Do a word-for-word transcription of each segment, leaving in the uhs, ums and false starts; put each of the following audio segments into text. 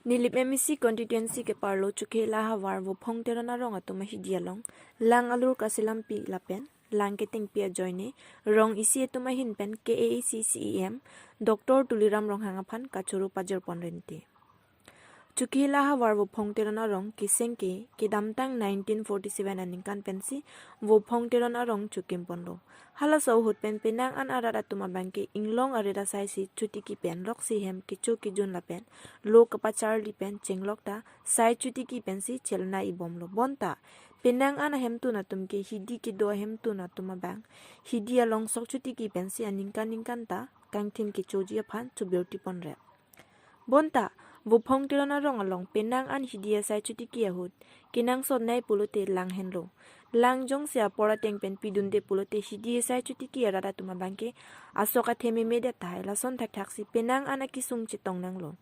Nilip M A C constituency keparlo Chokihola havar Vophong Teron arong atum ahidi along lang alur kaselampi lapen lang ketengpi ajoine rong isi atum ahin pen K A A C C E M Doctor Tuliram Ronghang aphan kachoro pajirpon rente. Chokihola havar Vophong Teron arong keseng ke kedamtang nineteen forty-seven aningkan pensi Vophong Teron arong chokimponlo. Halaso ahut pen penang an arat atum abang ke inglong arit asai si chotiki pen roksi hem kecho kejun lapen lo kapacharli pen chenglok ta sai chotiki pensi chelna ibomlo. Bonta penang an ahemtun atum ke hidi kedo ahemtun atum abang hidi along sok chotiki pensi aningkan ningkan ta kangthim kechoji aphan chobirti ponrep. Bonta Vophong Teron arong along penang an hidi asai chotiki ahut kenangsot nai pulote lang henlo. Lang jongsi apor ateng pen pidunde pulote hidi asai chotiki arat atum abang ke asok athe memedet tahai. Lason thakthak si penang an akesung chetong nanglo.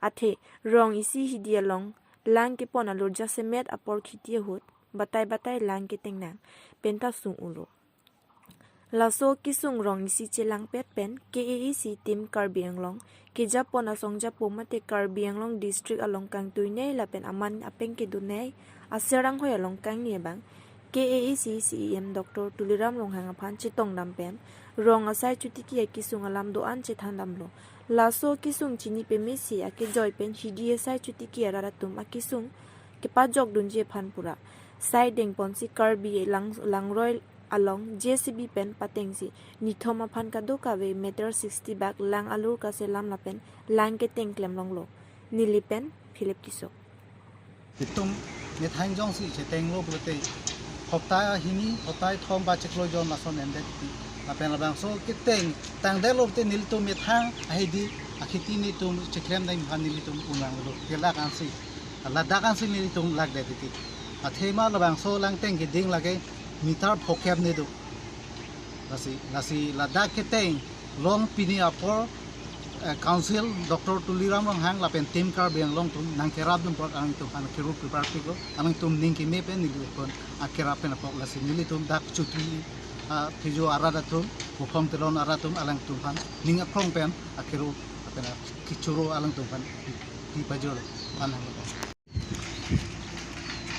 Athe rong isi hidi along lang kepon alur jasemet apor khiti ahut batai batai lang keteng nang penta sung-ulo. Laso kesung rong isi chelangpet pen K A A C team Karbi Anglong kejapon asong japo mate Karbi Anglong district along kangtuinei lapen aman apeng kedunei aser anghoi along kangni abang K A A C C E M Doctor Tuliram Ronghang aphan chetongdam pen rong asai chotiki akesung alam do-an chethandamlo. Laso kesung chini pemesi akejoi pen hidi asai chotiki arat atum akesung kepajokdunji aphan pura sai dengponsi Karbi lang langroi along J C B pen patengsi nithom aphan kadokave meter sixty bak lang alur kaselam lapen lang keteng klemlonglo. Nilip pen Philip Tisso. Itum methang jongsi chetenglo pulote hopta hini, hopta thom ba chiklo jon lason endet ti. Lapen labangso keteng tangdetlo pulote nelitum methang ahidi akhiti nelitum cheklem deng aphan nelitum unang lo. Kelak ansi, ladak ansi nelitum lakdet ti. Athema labangso lang teng keding lake meter phokep ne do. Lasi, lasi ladak keteng long pini apor, eh, Council Doctor Tuliram Ronghang lapen team Karbi Anglong atum nangkerapdun apot alangtum aphan kero pipar piklo, alangtum ning keme pen nelitum akerap pen apot lasi nelitum dak Choki, ah, Phijo arat atum, Vophong Teron arat atum alangtum aphan ning akrong pen akero lapen akechoro alangtum aphan pi, pi pajirlo, aphan hang.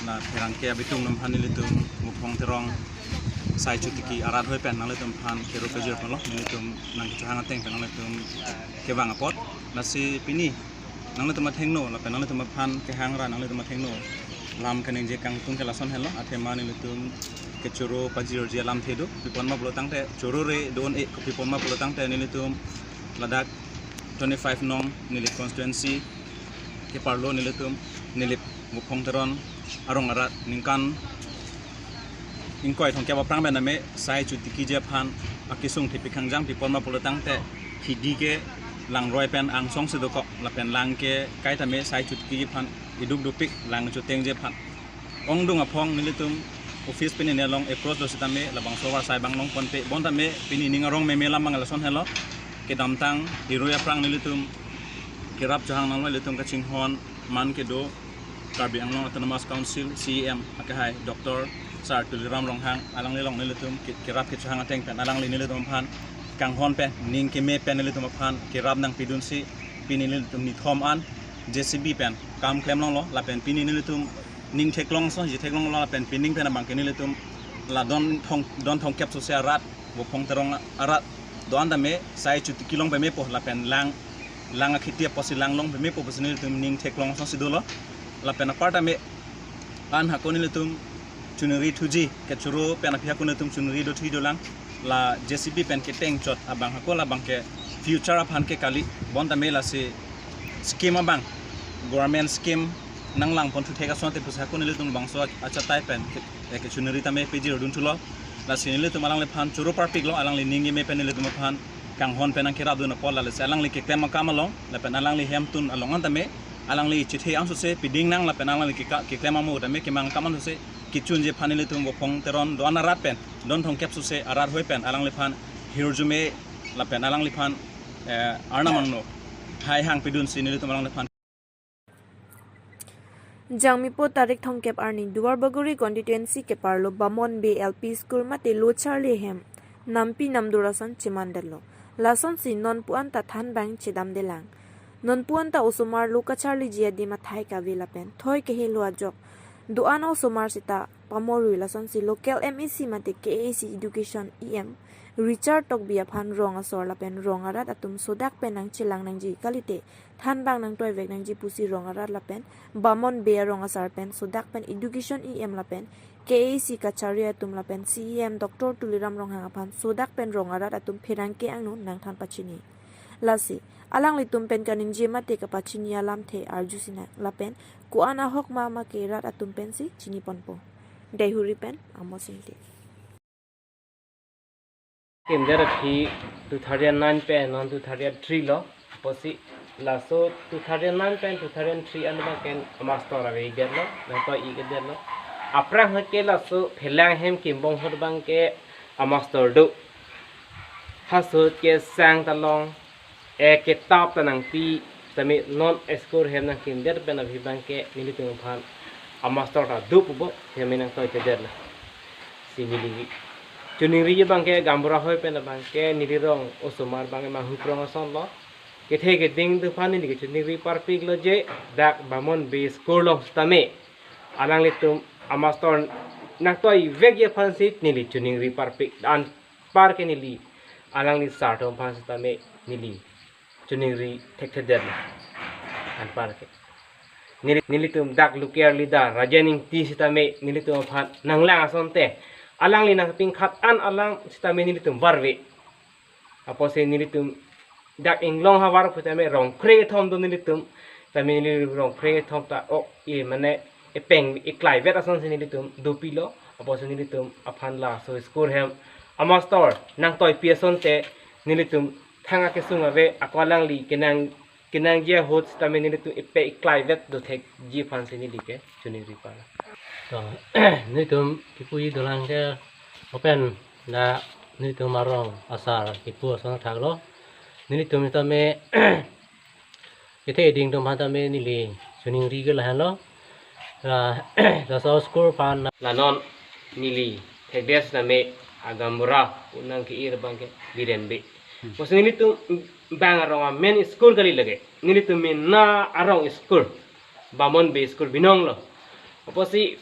Na pherangke abitung atum aphan nelitum Vophong Teron sai chotiki arat hoi pen nanglitum aphan kero pajirponlo, nelitum nangkechohang ateng pen nanglitum kevang apot. Lasi pini nanglitum athengno lapen nanglitum aphan kehangra nanglitum athengno lam kaningje kangtung ke lason henlo, athema nelitum kechoro pajirji alamthe do, pi pon ma pulo tangte choro re do-un-e, pi pon ma pulo tangte nelitum ladak twenty-five nong Nilip constituency keparlo nelitum Nilip Vophong Teron arong arat ningkan ingkoi thomkep aphrang pen tame sai chotikiji aphan akesung thepik kangjang, pi pon ma pulo tangte hidi ke langroi pen angsong si dokok lapen lang ke kaita me sai chotikiji aphan iduk dopik lang chotengji aphan. Ongdung aphong nelitum office pen nelong approach do sitame labangso asai abang longponpe, bonta me pini ning arong meme lam abang lason henlo. Kedamtang hirui aphrang nelitum kerap chohang nanglo, ilitum kachinghon man kedo Karbi Anglong Autonomous Council C E M akehai Doctor Sir Tuliram Ronghang, alangli along nelitum ke, kerap kechohang ateng pen alangli nelitum aphan kanghon pen ning keme pen nelitum aphan kerap nangpidunsi pini nelitum nithom an J C B pen kam klemlonglo lapen pini nelitum ning theklong ason si theklonglo lapen pining pen abang ke nelitum la don thong, don thomkep sose arat, Vophong Teron arat do-an tame sai chotiki long pemepo lapen lang, lang akhiti apotsi lang long pemepo pusi nelitum ning theklong ason si dolo. Lapen apar tame an hako nelitum chunri thuji, kechoro pen aphi hako nelitum chunri do thuji dolang, la J C B pen keteng chot abang hako labang ke future aphan ke kali, bonta me lasi scheme abang, government scheme nanglangpon thuthek ason te pusi hako nelitum bangso achatai pen ke, eh, kechunri tame pejir dun thulo. Lasi nelitum alangliphan choro parpiklo, alangli ning keme pen nelitum aphan kanghon pen nangkerapdun apot, lasi alangli keklem akam along lapen alangli hemtun along an tame alangli chethe angsose piding nang lapen alangli keka, keklem amo tame kemang akam angsose kechunji aphan nelitum Vophong Teron do-an arat pen don thomkep sose arat hoi pen alangliphan hirjume lapen alangliphan, eh, arnam angno hai hang pidunsi nelitum alangliphan. Jangmipo tarik thomkep arni Duarbagori constituency keparlo Bamon Bey L P School mate lo charli ahem nampi namdur ason chemandetlo. Lasonsi non pu-an ta thanbang chedamdelang. Non puan ta osomar lo kacharliji adim athai kave lapen thoi kehelo ajok do-an osomar seta pamorui lasonsi local M A C mate K A A C Education E M Richard Tokbi aphan rong asor lapen rong arat atum sodak pen nangchelang nangji kalite thanbang nangtoivek nangji pusi rong arat lapen Bamon Bey arong asar pen sodak pen Education E M lapen K A A C kachari atum lapen C E M Doctor Tuliram Ronghang aphan sodak pen rong arat atum pherangke angno nangthan pachini. Lasi alanglitum pen kaningje mate kapachini alamthe arju sinang lapen ko-an ahok ma ma ke rat atum pensi chini ponpo. Daihuri pen Amos Ingti. Kimder aphi two thousand nine pen non two thousand three lo. Apotsi laso two thousand nine pen two thousand three an abang ke master ave-ikdetlo, nangtoi ik-ikdetlo. Aphrang ahut ke laso Phelang hem Kimbong ahut abang ke amaster do. Halaso ahut ke sang ta long, e kitap ta nangpi, tame non school hem nangkimdet pen aphi abang ke nelitum aphan amaster ta do pupo, hem nangtoitedetlo. Si neli choningri abang ke gaonbura ahoi pen abang ke neli rong osomar abang ke Manghup rong asonlo. Kethe keding atum aphan neli ke choningri parpiklo je dak Bamon Bey school along sitame alanglitum amaster nangtoivekji aphansi neli choningri parpik. Anpar ke neli alangli sir atum aphan sitame neli choningri thekthedet. Anpar ke neli, nelitum dak local leader Rajen Ingti sitame nelitum aphan nanglang asonte alangli nangpingkhat an alam sitame nelitum varve. Apotsi nelitum dak inglong havar pu tame rong kre-kethom do nelitum. Tame neli rong kre-kethom ta ok e mane epeng eklaivet asonsi nelitum dopilo. Apotsi nelitum aphan laso school hem amaster nangtoipi asonte nelitum thang akesung ave, ako alangli kenang kenangji ahut sitame nelitum epe eklaivet dothekji aphansi neli ke choningri parlo. To, nelitum kipuji dolang ke lapen la nelitum arong asar kipu ason thaklo. Nelitum sitame kethe keding atum aphan tame neli choningri ke lahenlo. La, laso school aphan la non neli thekdet sitame agaonbura unang ke-ir abang ke Biren Bey. Hmm. Apotsi nelitum bang arong amen school kali lake. Nelitum mena arong school Bamon Bey school binonglo. Apotsi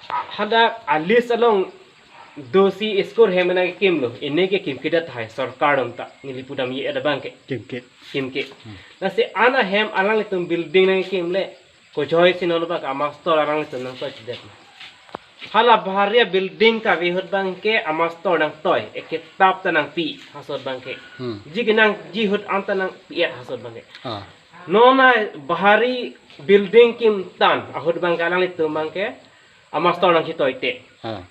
hadak a-list along dosi school hem nangkimlo. Ene ke kimkedet tahai sorkar atum ta neli pudamji abang ke. Kimke. Kimke. Hmm. Lasi ana hem alanglitum building nangkimle. Kojoisi non abang ke amaster alanglitum nangtoitedetlo. Hala bahari abuilding kave ahut abang ke amaster nangtoi, e kitap ta nangpi halaso ahut abang ke. Hmm. Ji kenangji ahut anta nangpi-et halaso ahut abang ke. Ah. Non a bahari building kimtan ahut abang ke alanglitum abang ke amaster nangchetoite. Ah.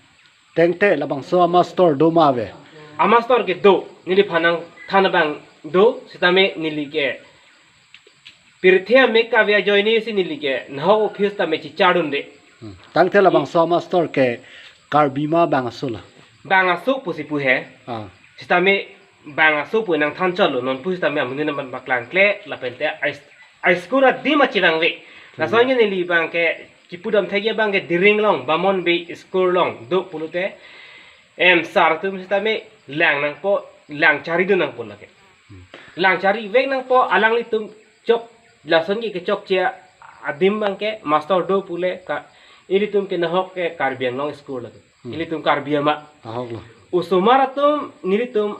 Tangte labangso amaster do ma ave? Amaster ke do, neliphan nangthan abang do, sitame neli ke pirthe amek kave ajoinesi neli ke nahok office tame chechardunde. Hmm. Tangte labangso amaster ke Karbi ma bang aso lo? Bang aso pusi pu he. Ah. Sitame bang aso pu nangthan chotlo, non pu sitame amonit aman paklangkle lapente a-, a-school adim achevangve. Hmm. Lason ke neli abang ke kipudam thekji abang ke Diring along Bamon Bey school along do pulote, em, sir atum sitame lang nangpo, lang charidun nangpo lake. Hmm. Lang charivek nangpo, alanglitum chok, lason ke kechokche adim abang ke master do pule ka, ilitum ke nahok ke Karbi Anglong school lake. Hmm. Ilitum Karbi ama. Ahok lo. Osomar atum nelitum,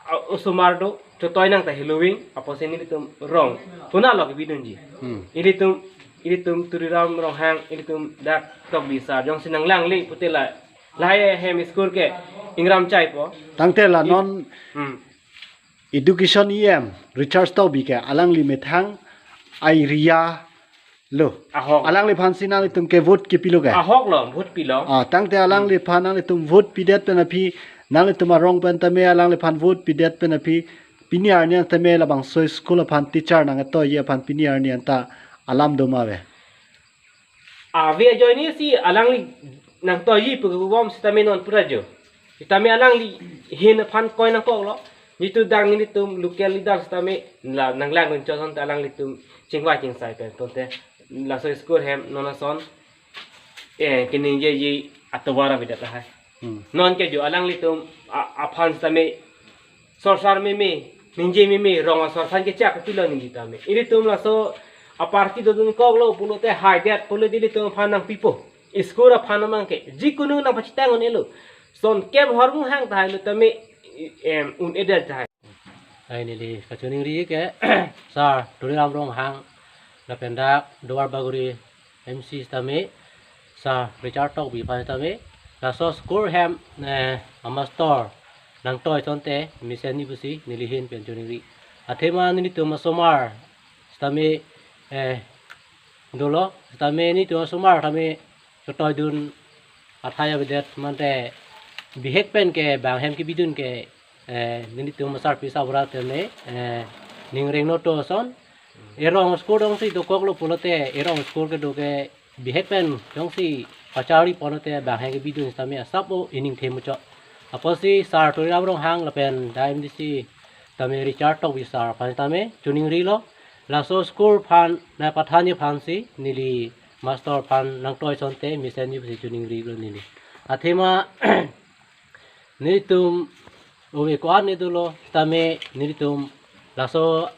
a, osomar do, chotoi nang ta heloving, apotsi nelitum rong puna lo kebidunji. Hmm. Ilitum, ilitum Tuliram Ronghang, ilitum dak Tokbi sir jongsi nanglangle pute la, lahai hem school ke ingram chaipo. Tangte la non Hmm. Education E M Richard Tokbi ke alangli methang a-area lo. Ahok. Alangliphan si nanglitum ke vote kipilo ke? Ahok lo, vote pilo. Ah, tangte alangliphan nanglitum vote pidet pen aphi, nanglitum arong pen tame alangliphan vote pidet pen aphi, pini arni an tame labangso school aphan teacher nangtoiji aphan pini arni anta alam do ma ave? Ave ajoinesi alangli nangtoiji pu kebom sitame non pura jo. Sitame alangli ahin aphan koi nangkoklo. Netum dak nelitum local leader sitame la nanglangdun chot asonte alanglitum chingvai chingsai pen tonte laso school hem non ason, eh, keningjeji atovar avedet tahai. Hmm. Non ke jo alanglitum a-, aphan sitame sorsar meme, Ningje meme rong asor aphan kechak pilo neli tame. Ilitum laso aparty dodun koklo pulote haidet pulo ilitum aphan nangpipo. School aphan amang ke. Jikunu nangpachethang un-elo. Son kep hormu hang tahai lo tame, em, un-edet tahai. Ai neli kachiningri ke Sir Tuliram Ronghang lapen dak Duarbagori M C sitame, Sir Richard Tokbi aphan sitame, laso school hem, eh, amastor nangtoi asonte mesenji pusi neli ahin pen chiningri. Athema nelitum asomar sitame, eh, dolo, sitame nelitum asomar tame chetoidun athai avedet mate bihek pen ke bang hem kebidun ke, eh, nelitum asarpi asarbura tame, eh, ning rengno to ason. Erong school jongsi dokoklo pulote, erong school kedo ke bihek pen jongsi pacharli pon lote bang hem kebidun sitame asap o ining the muchot. Apotsi Sir Tuliram Ronghang lapen dak M D C tame Richard Tokbi sir aphan tame chiningrilo. Laso school aphan nangpathanji aphansi neli master aphan nangtoi asonte mesenji pusi chiningrilo neli. Athema nelitum ove ko-an ne dolo, sitame nelitum laso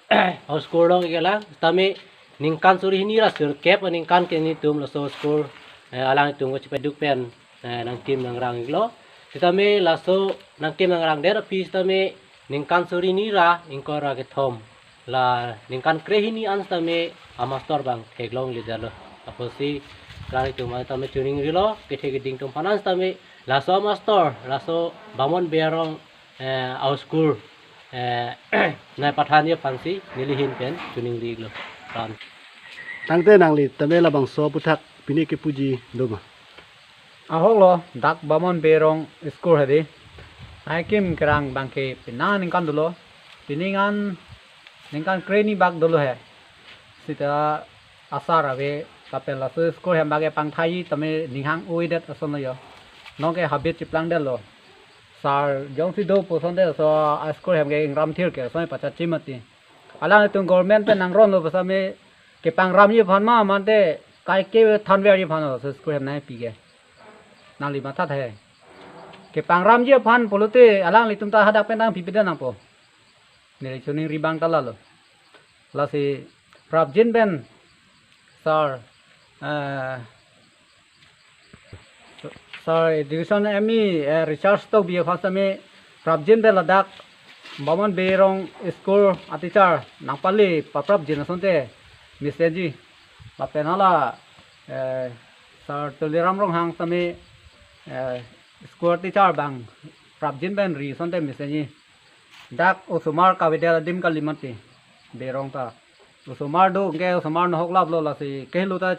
o school along kelang sitame ningkan suri hini ra sirkep aningkan ke nelitum laso school, eh, alangtum kachepaduk pen, eh, nangkim nangrang-iklo. Sitame laso nangkim nangrangdet aphi sitame ningkan suri hini ra ingkoi ra kethom, la ningkan krehini an sitame amastor bang theklongledetlo. Apotsi alangtum aphan sitame chiningrilo, kethe keding atum aphan an sitame laso amastor, laso Bamon Bey arong, eh, a-school, eh, nangpathanji aphansi neli ahin pen chiningrilo. Ran. Tangte nangli tame labangso aputhak pini kepuji doma? Ahoklo, dak Bamon Bey arong school hedi. Nangkim kerang bang ke penang aningkan dolo. Penang an ningkan krehini bak dolo he. Sita asar ave, lapen laso school hem bak ke pangthai tame ning hang-oidet ason lo yo. Non ke habit chiplangdetlo. Sir jongsi do pu asonte laso a-school hem ke ingram thir ke ason pachachi mati. Alangtum government pen nangronlo pu sitame kepangramji aphan ma mate kaike thanverji aphan laso school hem nangpi ke. Nangli matha he. Kepangramji aphan pulote alanglitum ta hadak pen nangpipedet nangpo. Neli chiningri abang ta lalo. Lasi prapjin pen Sir, eh, Sir Education M E, eh, Richard Tokbi aphan sitame prapjin pen ladak Bamon Bey arong school a-teacher nangpale paprapjin asonte mesenji. Lapen hala, eh, Sir Tuliram Ronghang sitame, eh, school teacher bang prapjin pen ri asonte mesenji. Dak osomar kavedet adim kali mati Bey arong ta. Osomar do ke osomar nohok laplo, lasi kehelo ta